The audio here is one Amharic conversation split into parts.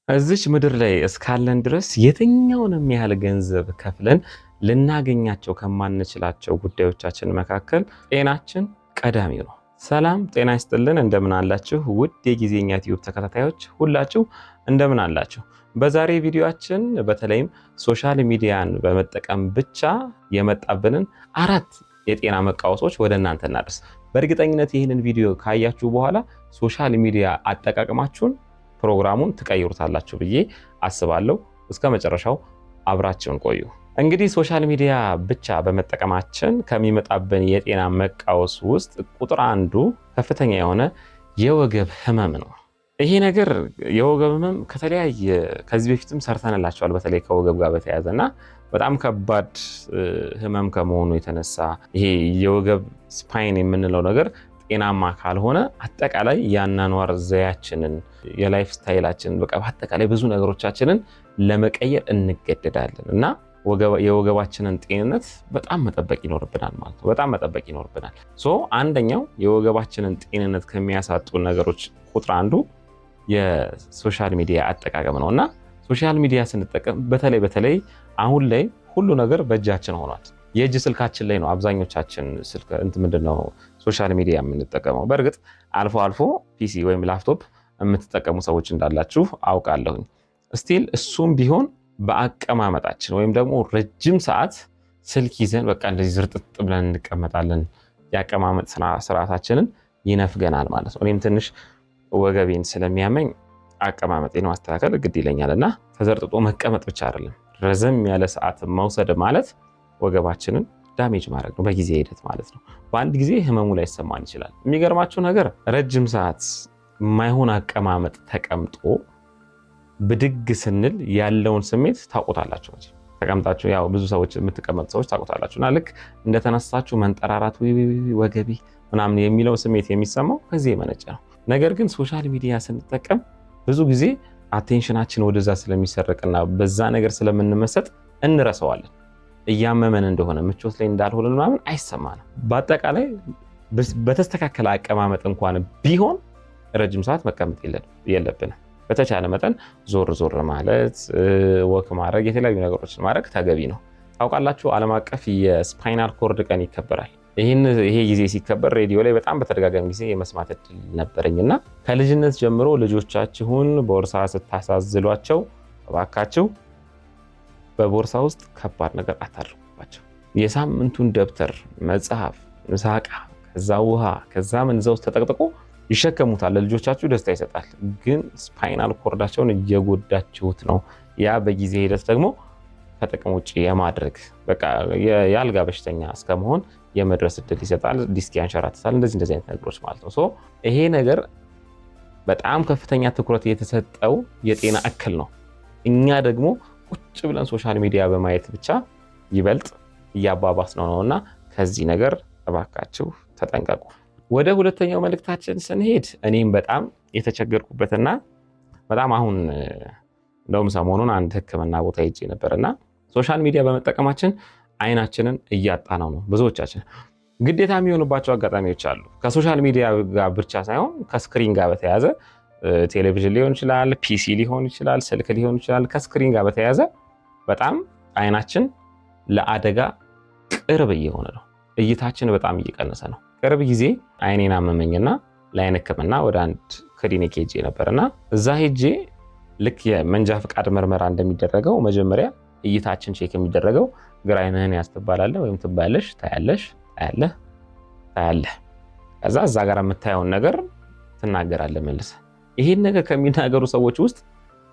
እዚች ምድር ላይ እስካለን ድረስ የትኛውንም ያህል ገንዘብ ከፍለን ልናገኛቸው ከማንችላቸው ጉዳዮቻችን መካከል ጤናችን ቀዳሚው ነው። ሰላም ጤና ይስጥልን፣ እንደምን አላችሁ? ውድ የጊዜኛ ቲዩብ ተከታታዮች ሁላችሁ እንደምን አላችሁ? በዛሬ ቪዲዮአችን በተለይም social media ን በመጠቀም ብቻ የመጣብንን አራት የጤና መቃወሶች ወደ እናንተ እናደርስ። በእርግጠኝነት ይህንን ቪዲዮ ካያችሁ በኋላ social media አጠቃቀማችሁን ፕሮግራሙን ትቀይሩታላችሁ ብዬ አስባለሁ። እስከ መጨረሻው አብራችሁን ቆዩ። እንግዲህ social media ብቻ በመጠቀማችን ከሚመጣብን የጤና መቃወስ ውስጥ ቁጥር አንዱ ከፍተኛ የሆነ የወገብ ህመም ነው። ይሄ ነገር የወገብ ህመም ከተለያየ ከዚህ በፊትም ሰርተንላቸዋል። በተለይ ከወገብ ጋር በተያያዘ እና በጣም ከባድ ህመም ከመሆኑ የተነሳ ይሄ የወገብ spine የምንለው ነገር ጤናማ ካልሆነ አጠቃላይ የአኗኗር ዘያችንን የ lifestyle ኣችንን በቃ በአጠቃላይ ብዙ ነገሮቻችንን ለመቀየር እንገደዳለን እና የወገባችንን ጤንነት በጣም መጠበቅ ይኖርብናል ማለት ነው። በጣም መጠበቅ ይኖርብናል። So አንደኛው የወገባችንን ጤንነት ከሚያሳጡ ነገሮች ቁጥር አንዱ የ social media አጠቃቀም ነው እና social media ስንጠቀም በተለይ በተለይ አሁን ላይ ሁሉ ነገር በእጃችን ሆኗል። የእጅ ስልካችን ላይ ነው አብዛኞቻችን ስልክ እንትን ምንድን ነው social media የምንጠቀመው። በእርግጥ አልፎ አልፎ PC ወይም ላፕቶፕ የምትጠቀሙ ሰዎች እንዳላችሁ አውቃለሁኝ። Still እሱም ቢሆን በአቀማመጣችን ወይም ደግሞ ረጅም ሰዓት ስልክ ይዘን በቃ እንደዚህ ዝርጥጥ ብለን እንቀመጣለን። የአቀማመጥ ስርዓታችንን ይነፍገናል ማለት ነው። እኔም ትንሽ ወገቤን ስለሚያመኝ አቀማመጤን ማስተካከል ግድ ይለኛል እና ተዘርጥጦ መቀመጥ ብቻ አይደለም፣ ረዘም ያለ ሰዓት መውሰድ ማለት ወገባችንን damage ማድረግ ነው፣ በጊዜ ሂደት ማለት ነው። በአንድ ጊዜ ህመሙ ላይሰማን ይችላል። የሚገርማችሁ ነገር ረጅም ሰዓት የማይሆን አቀማመጥ ተቀምጦ ብድግ ስንል ያለውን ስሜት ታውቁታላችሁ። ተቀምጣችሁ ያው ብዙ ሰዎች የምትቀመጡ ሰዎች ታውቁታላችሁ። እና ልክ እንደተነሳችሁ መንጠራራት፣ ወገቤ ምናምን የሚለው ስሜት የሚሰማው ከዚህ የመነጨ ነው። ነገር ግን social media ስንጠቀም ብዙ ጊዜ attention ኣችን ወደዛ ስለሚሰረቅና በዛ ነገር ስለምንመሰጥ እንረሳዋለን። እያመመን እንደሆነ ምቾት ላይ እንዳልሆነ ምናምን አይሰማንም። በአጠቃላይ በተስተካከለ አቀማመጥ እንኳን ቢሆን ረጅም ሰዓት መቀመጥ የለብንም። በተቻለ መጠን ዞር ዞር ማለት፣ walk ማድረግ፣ የተለያዩ ነገሮችን ማድረግ ተገቢ ነው። ታውቃላችሁ ዓለም አቀፍ የ spinal cord ቀን ይከበራል። ይሄ ጊዜ ሲከበር ሬዲዮ ላይ በጣም በተደጋጋሚ ጊዜ የመስማት እድል ነበረኝና ከልጅነት ጀምሮ ልጆቻችሁን ቦርሳ ስታሳዝሏቸው እባካችሁ በቦርሳ ውስጥ ከባድ ነገር አታድርጉባቸው። የሳምንቱን ደብተር፣ መጽሐፍ፣ ምሳቃ፣ ከዛ ውሃ፣ ከዛ ምን እዛ ውስጥ ተጠቅጥቆ ይሸከሙታል። ለልጆቻችሁ ደስታ ይሰጣል፣ ግን spinal cord ኣቸውን እየጎዳችሁት ነው። ያ በጊዜ ሂደት ደግሞ ከጥቅም ውጭ የማድረግ በቃ የአልጋ በሽተኛ እስከመሆን የመድረስ እድል ይሰጣል። ዲስክ ያንሸራትታል። እንደዚህ እንደዚህ አይነት ነገሮች ማለት ነው። So ይሄ ነገር በጣም ከፍተኛ ትኩረት የተሰጠው የጤና እክል ነው። እኛ ደግሞ ቁጭ ብለን social media በማየት ብቻ ይበልጥ እያባባስነው ነው እና ከዚህ ነገር እባካችሁ ተጠንቀቁ። ወደ ሁለተኛው መልእክታችን ስንሄድ እኔም በጣም የተቸገርኩበትና በጣም አሁን እንደውም ሰሞኑን አንድ ሕክምና ቦታ ሄጄ ነበርና social media በመጠቀማችን አይናችንን እያጣነው ነው። ብዙዎቻችን ግዴታ የሚሆንባቸው አጋጣሚዎች አሉ። ከ social media ጋር ብቻ ሳይሆን ከ screen ጋር በተያያዘ ቴሌቪዥን ሊሆን ይችላል፣ PC ሊሆን ይችላል፣ ስልክ ሊሆን ይችላል። ከ screen ጋር በተያያዘ በጣም አይናችን ለአደጋ ቅርብ እየሆነ ነው። እይታችን በጣም እየቀነሰ ነው። ቅርብ ጊዜ አይኔን አመመኝና ለአይን ሕክምና ወደ አንድ ክሊኒክ ሄጄ ነበርና እዛ ሄጄ ልክ የመንጃ ፈቃድ ምርመራ እንደሚደረገው መጀመሪያ እይታችን check የሚደረገው ግራ አይንህን ያዝ ትባላለህ ወይም ትባያለሽ፣ ታያለሽ፣ ታያለህ፣ ታያለህ። ከዛ እዛ ጋር የምታየውን ነገር ትናገራለህ መልሰህ። ይሄን ነገር ከሚናገሩ ሰዎች ውስጥ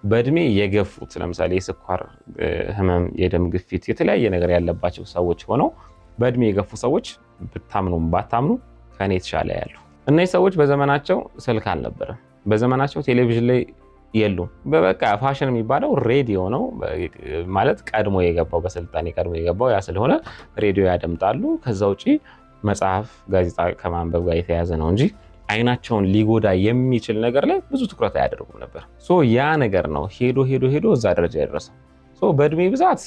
በእድሜ የገፉት ለምሳሌ የስኳር ህመም፣ የደም ግፊት፣ የተለያየ ነገር ያለባቸው ሰዎች ሆነው በእድሜ የገፉ ሰዎች ብታምኑም ባታምኑ ከኔ የተሻለ ያሉ እነዚህ ሰዎች በዘመናቸው ስልክ አልነበረም። በዘመናቸው ቴሌቪዥን ላይ የሉም። በቃ ፋሽን የሚባለው ሬዲዮ ነው ማለት ቀድሞ የገባው በስልጣኔ ቀድሞ የገባው ያ ስለሆነ ሬዲዮ ያደምጣሉ። ከዛ ውጪ መጽሐፍ፣ ጋዜጣ ከማንበብ ጋር የተያዘ ነው እንጂ አይናቸውን ሊጎዳ የሚችል ነገር ላይ ብዙ ትኩረት አያደርጉም ነበር። So ያ ነገር ነው ሄዶ ሄዶ ሄዶ እዛ ደረጃ የደረሰው። So በእድሜ ብዛት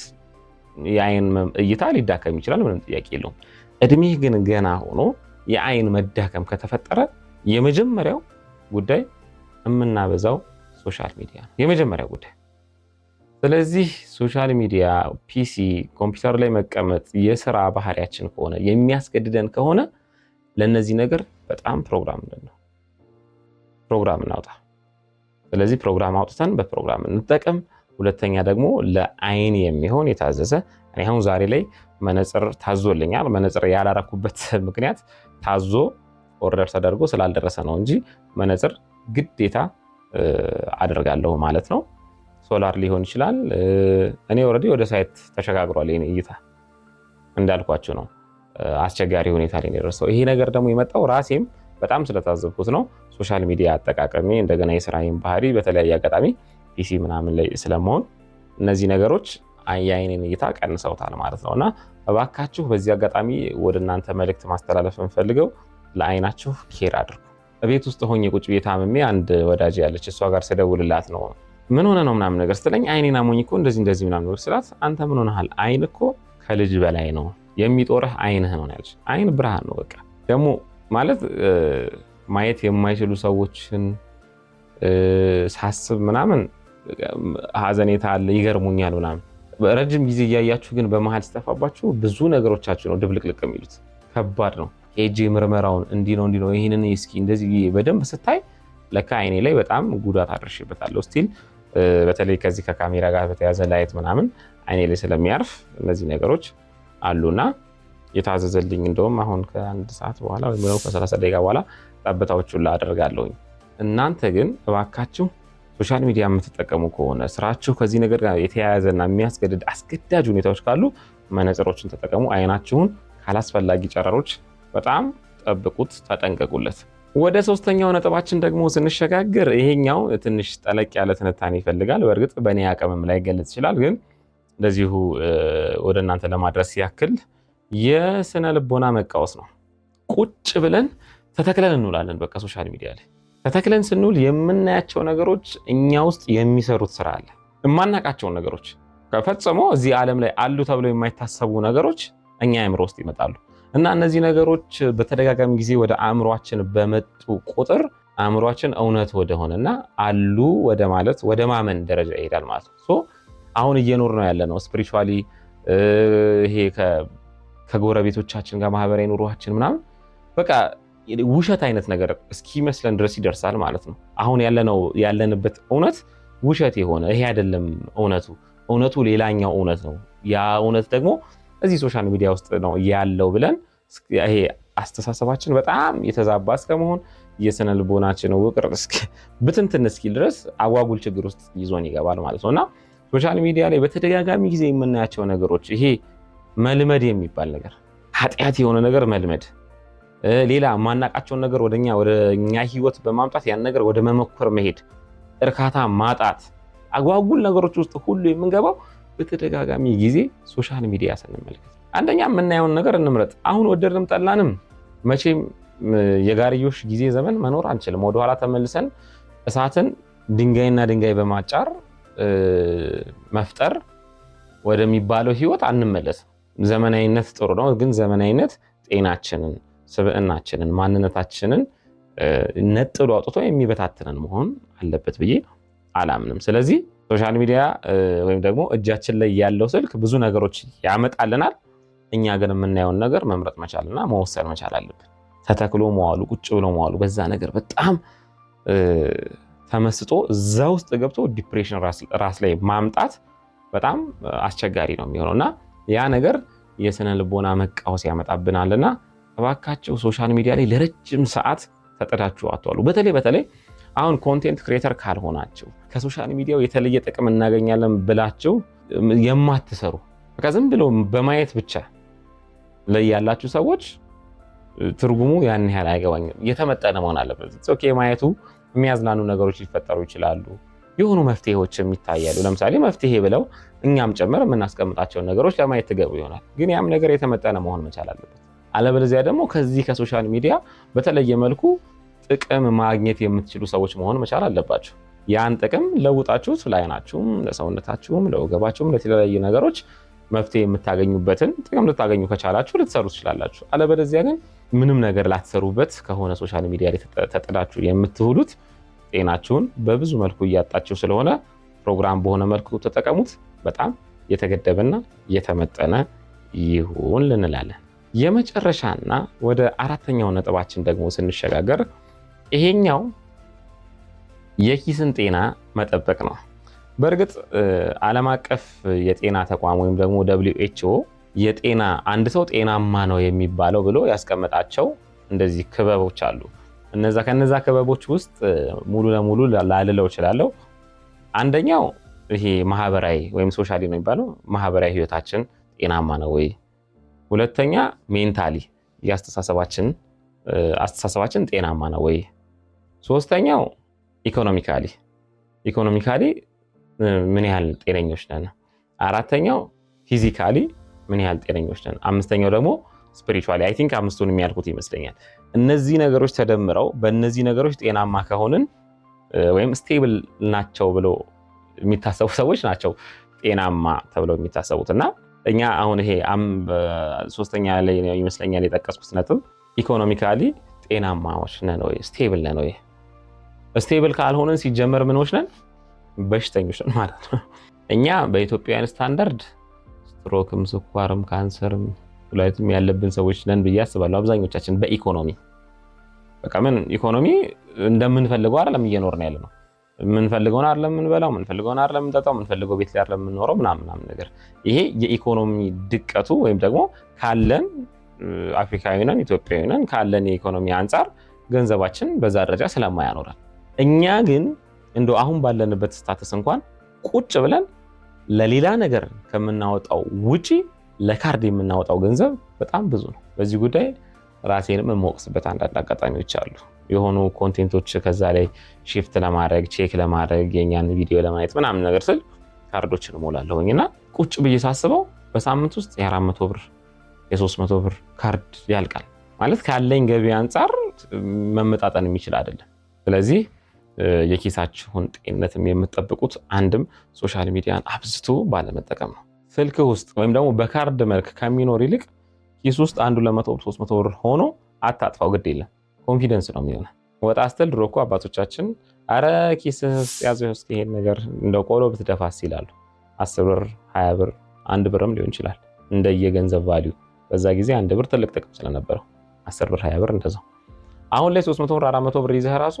የአይን እይታ ሊዳከም ይችላል፣ ምንም ጥያቄ የለውም። እድሜህ ግን ገና ሆኖ የአይን መዳከም ከተፈጠረ የመጀመሪያው ጉዳይ የምናበዛው social media ነው የመጀመሪያ ጉዳይ። ስለዚህ social media፣ PC፣ ኮምፒውተር ላይ መቀመጥ የስራ ባህሪያችን ከሆነ፣ የሚያስገድደን ከሆነ ለእነዚህ ነገር በጣም ፕሮግራም ነው ፕሮግራም እናውጣ። ስለዚህ ፕሮግራም አውጥተን በፕሮግራም እንጠቀም። ሁለተኛ ደግሞ ለአይን የሚሆን የታዘዘ፣ እኔ አሁን ዛሬ ላይ መነጽር ታዞልኛል። መነጽር ያላረኩበት ምክንያት ታዞ order ተደርጎ ስላልደረሰ ነው እንጂ መነጽር ግዴታ አደርጋለሁ ማለት ነው። ሶላር ሊሆን ይችላል። እኔ already ወደ site ተሸጋግሯል። የኔ እይታ እንዳልኳችሁ ነው። አስቸጋሪ ሁኔታ ላይ የደረሰው። ይሄ ነገር ደግሞ የመጣው ራሴም በጣም ስለታዘብኩት ነው። Social media አጠቃቀሜ፣ እንደገና የስራዬን ባህሪ፣ በተለያየ አጋጣሚ PC ምናምን ላይ ስለመሆን እነዚህ ነገሮች የአይኔን እይታ ቀንሰውታል ማለት ነው። እና እባካችሁ በዚህ አጋጣሚ ወደ እናንተ መልእክት ማስተላለፍ የምፈልገው ለአይናችሁ care አድርጉ። ቤት ውስጥ ሆኜ ቁጭ ብዬ ታምሜ አንድ ወዳጅ ያለች እሷ ጋር ስደውልላት ነው ምን ሆነ ነው ምናምን ነገር ስትለኝ፣ አይኔን አሞኝ እኮ እንደዚህ እንደዚህ ምናምን ነገር ስላት፣ አንተ ምን ሆነሃል? አይን እኮ ከልጅ በላይ ነው፣ የሚጦርህ አይንህ ነው ያለች። አይን ብርሃን ነው። በቃ ደግሞ ማለት ማየት የማይችሉ ሰዎችን ሳስብ ምናምን ሀዘኔታ አለ፣ ይገርሙኛል ምናምን። ረጅም ጊዜ እያያችሁ ግን በመሀል ሲጠፋባችሁ ብዙ ነገሮቻችሁ ነው ድብልቅልቅ የሚሉት። ከባድ ነው። ሄጄ ምርመራውን እንዲህ ነው እንዲህ ነው ይህንን እስኪ እንደዚህ በደንብ ስታይ ለካ አይኔ ላይ በጣም ጉዳት አድርሼበታለሁ። Still በተለይ ከዚህ ከካሜራ ጋር በተያዘ light ምናምን አይኔ ላይ ስለሚያርፍ እነዚህ ነገሮች አሉና የታዘዘልኝ እንደውም አሁን ከአንድ ሰዓት በኋላ ወይም ደግሞ ከ30 ደቂቃ በኋላ ጠብታዎቹን ላደርጋለሁኝ። እናንተ ግን እባካችሁ social media የምትጠቀሙ ከሆነ፣ ስራችሁ ከዚህ ነገር ጋር የተያያዘና የሚያስገድድ አስገዳጅ ሁኔታዎች ካሉ መነጽሮችን ተጠቀሙ። አይናችሁን ካላስፈላጊ ጨረሮች በጣም ጠብቁት፣ ተጠንቀቁለት። ወደ ሶስተኛው ነጥባችን ደግሞ ስንሸጋግር ይሄኛው ትንሽ ጠለቅ ያለ ትንታኔ ይፈልጋል። በእርግጥ በእኔ አቅምም ላይ ገለጽ ይችላል፣ ግን እንደዚሁ ወደ እናንተ ለማድረስ ያክል የስነ ልቦና መቃወስ ነው። ቁጭ ብለን ተተክለን እንውላለን። በቃ social media ላይ ተተክለን ስንውል የምናያቸው ነገሮች እኛ ውስጥ የሚሰሩት ስራ አለ። የማናቃቸውን ነገሮች፣ ፈጽሞ እዚህ ዓለም ላይ አሉ ተብለው የማይታሰቡ ነገሮች እኛ አእምሮ ውስጥ ይመጣሉ። እና እነዚህ ነገሮች በተደጋጋሚ ጊዜ ወደ አእምሯችን በመጡ ቁጥር አእምሯችን እውነት ወደሆነና አሉ ወደ ማለት ወደ ማመን ደረጃ ይሄዳል ማለት ነው። So አሁን እየኖርን ነው ያለነው spiritually ይሄ ከጎረቤቶቻችን ጋር ማህበራዊ ኑሯችን ምናምን በቃ ውሸት አይነት ነገር እስኪመስለን ድረስ ይደርሳል ማለት ነው። አሁን ያለነው ያለንበት እውነት ውሸት የሆነ፣ ይሄ አይደለም እውነቱ፣ እውነቱ ሌላኛው እውነት ነው። ያ እውነት ደግሞ እዚህ social media ውስጥ ነው ያለው ብለን ይሄ አስተሳሰባችን በጣም የተዛባ እስከመሆን፣ የስነ ልቦናችን ውቅር ብትንትን እስኪል ድረስ አጓጉል ችግር ውስጥ ይዞን ይገባል ማለት ነው። እና social media ላይ በተደጋጋሚ ጊዜ የምናያቸው ነገሮች፣ ይሄ መልመድ የሚባል ነገር፣ ኃጢአት የሆነ ነገር መልመድ፣ ሌላ የማናቃቸውን ነገር ወደኛ ህይወት በማምጣት ያን ነገር ወደ መሞከር መሄድ፣ እርካታ ማጣት፣ አጓጉል ነገሮች ውስጥ ሁሉ የምንገባው በተደጋጋሚ ጊዜ social media ስንመለከት። አንደኛ የምናየውን ነገር እንምረጥ። አሁን ወደድንም ጠላንም መቼም የጋርዮሽ ጊዜ ዘመን መኖር አንችልም። ወደኋላ ተመልሰን እሳትን ድንጋይና ድንጋይ በማጫር መፍጠር ወደሚባለው ህይወት አንመለስም። ዘመናዊነት ጥሩ ነው፣ ግን ዘመናዊነት ጤናችንን፣ ስብዕናችንን፣ ማንነታችንን ነጥሎ አውጥቶ የሚበታትነን መሆን አለበት ብዬ አላምንም። ስለዚህ social media ወይም ደግሞ እጃችን ላይ ያለው ስልክ ብዙ ነገሮች ያመጣልናል። እኛ ግን የምናየውን ነገር መምረጥ መቻልና መወሰን መቻል አለብን። ተተክሎ መዋሉ፣ ቁጭ ብሎ መዋሉ፣ በዛ ነገር በጣም ተመስጦ እዛ ውስጥ ገብቶ depression ራስ ላይ ማምጣት በጣም አስቸጋሪ ነው የሚሆነው እና ያ ነገር የስነ ልቦና መቃወስ ያመጣብናልና እባካችሁ social media ላይ ለረጅም ሰዓት ተጥዳችሁ አትዋሉ። በተለይ በተለይ አሁን content creator ካልሆናችሁ፣ ከ social media ው የተለየ ጥቅም እናገኛለን ብላችሁ የማትሰሩ፣ በቃ ዝም ብሎ በማየት ብቻ ላይ ያላችሁ ሰዎች ትርጉሙ ያን ያህል አይገባኝም። የተመጠነ መሆን አለበት። Okay፣ ማየቱ የሚያዝናኑ ነገሮች ሊፈጠሩ ይችላሉ። የሆኑ መፍትሄዎችም ይታያሉ። ለምሳሌ መፍትሄ ብለው እኛም ጭምር የምናስቀምጣቸውን ነገሮች ለማየት ትገቡ ይሆናል። ግን ያም ነገር የተመጠነ መሆን መቻል አለበት። አለበለዚያ ደግሞ ከዚህ ከ social media በተለየ መልኩ ጥቅም ማግኘት የምትችሉ ሰዎች መሆን መቻል አለባችሁ። ያን ጥቅም ለውጣችሁት ለአይናችሁም፣ ለሰውነታችሁም፣ ለወገባችሁም፣ ለተለያዩ ነገሮች መፍትሄ የምታገኙበትን ጥቅም ልታገኙ ከቻላችሁ ልትሰሩ ትችላላችሁ። አለበለዚያ ግን ምንም ነገር ላትሰሩበት ከሆነ social media ላይ ተጥዳችሁ የምትውሉት ጤናችሁን በብዙ መልኩ እያጣችሁ ስለሆነ ፕሮግራም በሆነ መልኩ ተጠቀሙት። በጣም የተገደበና የተመጠነ ይሁን እንላለን። የመጨረሻና ወደ አራተኛው ነጥባችን ደግሞ ስንሸጋገር ይሄኛው የኪስን ጤና መጠበቅ ነው። በእርግጥ ዓለም አቀፍ የጤና ተቋም ወይም ደግሞ WHO የጤና አንድ ሰው ጤናማ ነው የሚባለው ብሎ ያስቀመጣቸው እንደዚህ ክበቦች አሉ። ከነዛ ክበቦች ውስጥ ሙሉ ለሙሉ ላልለው እችላለሁ። አንደኛው ይሄ ማህበራዊ ወይም socially ነው የሚባለው፣ ማህበራዊ ህይወታችን ጤናማ ነው ወይ? ሁለተኛ mentally አስተሳሰባችን ጤናማ ነው ወይ? ሶስተኛው economically ምን ያህል ጤነኞች ነን? አራተኛው physically ምን ያህል ጤነኞች ነን? አምስተኛው ደግሞ spiritually። I think አምስቱን የሚያልኩት ይመስለኛል። እነዚህ ነገሮች ተደምረው በእነዚህ ነገሮች ጤናማ ከሆንን ወይም stable ናቸው ብሎ የሚታሰቡ ሰዎች ናቸው ጤናማ ተብለው የሚታሰቡት። እና እኛ አሁን ይሄ ሶስተኛ ላይ ይመስለኛል የጠቀስኩት ነጥብ economically ጤናማዎች ነን ወይ፣ stable ነን ወይ? Stable ካልሆንን ሲጀመር ምኖች ነን? በሽተኞች ነን ማለት ነው። እኛ በኢትዮጵያውያን standard stroke ም፣ ስኳርም፣ ካንሰርም ኩላሊትም ያለብን ሰዎች ነን ብዬ አስባለሁ። አብዛኞቻችን በኢኮኖሚ በቃ ምን ኢኮኖሚ እንደምንፈልገው አይደለም እየኖርን ያለ ነው። የምንፈልገውን አይደለም የምንበላው፣ የምንፈልገውን አይደለም የምንጠጣው፣ የምንፈልገው ቤት ላይ አይደለም የምንኖረው ምናምን ምናምን ነገር። ይሄ የኢኮኖሚ ድቀቱ ወይም ደግሞ ካለን፣ አፍሪካዊ ነን፣ ኢትዮጵያዊ ነን፣ ካለን የኢኮኖሚ አንጻር ገንዘባችን በዛ ደረጃ ስለማያኖረን፣ እኛ ግን እንደው አሁን ባለንበት status እንኳን ቁጭ ብለን ለሌላ ነገር ከምናወጣው ውጪ ለካርድ የምናወጣው ገንዘብ በጣም ብዙ ነው። በዚህ ጉዳይ ራሴንም የምወቅስበት አንዳንድ አጋጣሚዎች አሉ። የሆኑ content ኦች ከዛ ላይ shift ለማድረግ፣ check ለማድረግ፣ የኛን ቪዲዮ ለማየት ምናምን ነገር ስል ካርዶችን እሞላለሁኝ እና ቁጭ ብዬ ሳስበው በሳምንት ውስጥ የ400 ብር፣ የ300 ብር ካርድ ያልቃል። ማለት ካለኝ ገቢ አንጻር መመጣጠን የሚችል አይደለም። ስለዚህ የኪሳችሁን ጤንነትም የምትጠብቁት አንድም social media ን አብዝቶ ባለመጠቀም ነው። ስልክ ውስጥ ወይም ደግሞ በካርድ መልክ ከሚኖር ይልቅ ኪስ ውስጥ አንዱ 200 ብር፣ 300 ብር ሆኖ አታጥፋው፣ ግድ የለም፣ confidence ነው የሚሆነው። ወጣ ስትል ድሮ እኮ አባቶቻችን አረ ኪስ ውስጥ ያዘው እስኪ ይሄን ነገር እንደ ቆሎ ብትደፋስ ይላሉ። 10 ብር፣ 20 ብር፣ 1 ብርም ሊሆን ይችላል እንደየገንዘብ value። በዛ ጊዜ 1 ብር ትልቅ ጥቅም ስለነበረው 10 ብር፣ 20 ብር እንደዛው። አሁን ላይ 300 ብር፣ 400 ብር ይዘህ ራሱ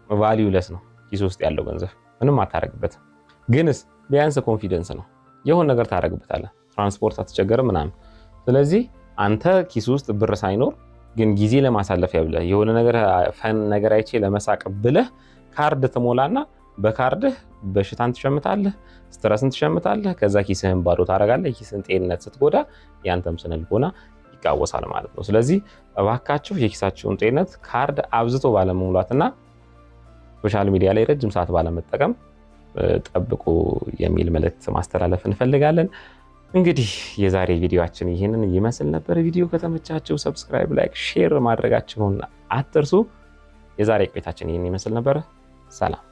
valueless ነው ኪስ ውስጥ ያለው ገንዘብ፣ ምንም አታረግበትም። ግንስ ቢያንስ confidence ነው፣ የሆነ ነገር ታረግበታለህ። ትራንስፖርት አትቸገርም ምናምን። ስለዚህ አንተ ኪስ ውስጥ ብር ሳይኖር ግን ጊዜ ለማሳለፊያ ብለህ፣ የሆነ ነገር fun ነገር አይቼ ለመሳቅ ብለህ ካርድ ትሞላና በካርድህ በሽታን ትሸምታለህ፣ stress ን ትሸምታለህ። ከዛ ኪስህን ባዶ ታደርጋለህ። የኪስህን ጤንነት ስትጎዳ ያንተም ስነ ልቦና ይቃወሳል ማለት ነው። ስለዚህ እባካችሁ የኪሳችሁን ጤንነት ካርድ አብዝቶ ባለመሙላትና social media ላይ ረጅም ሰዓት ባለመጠቀም ጠብቁ የሚል መልእክት ማስተላለፍ እንፈልጋለን። እንግዲህ የዛሬ ቪዲዮአችን ይህንን ይመስል ነበር። ቪዲዮ ከተመቻችሁ subscribe፣ like፣ share ማድረጋችሁን አትርሱ። የዛሬ ቆይታችን ይህን ይመስል ነበር። ሰላም።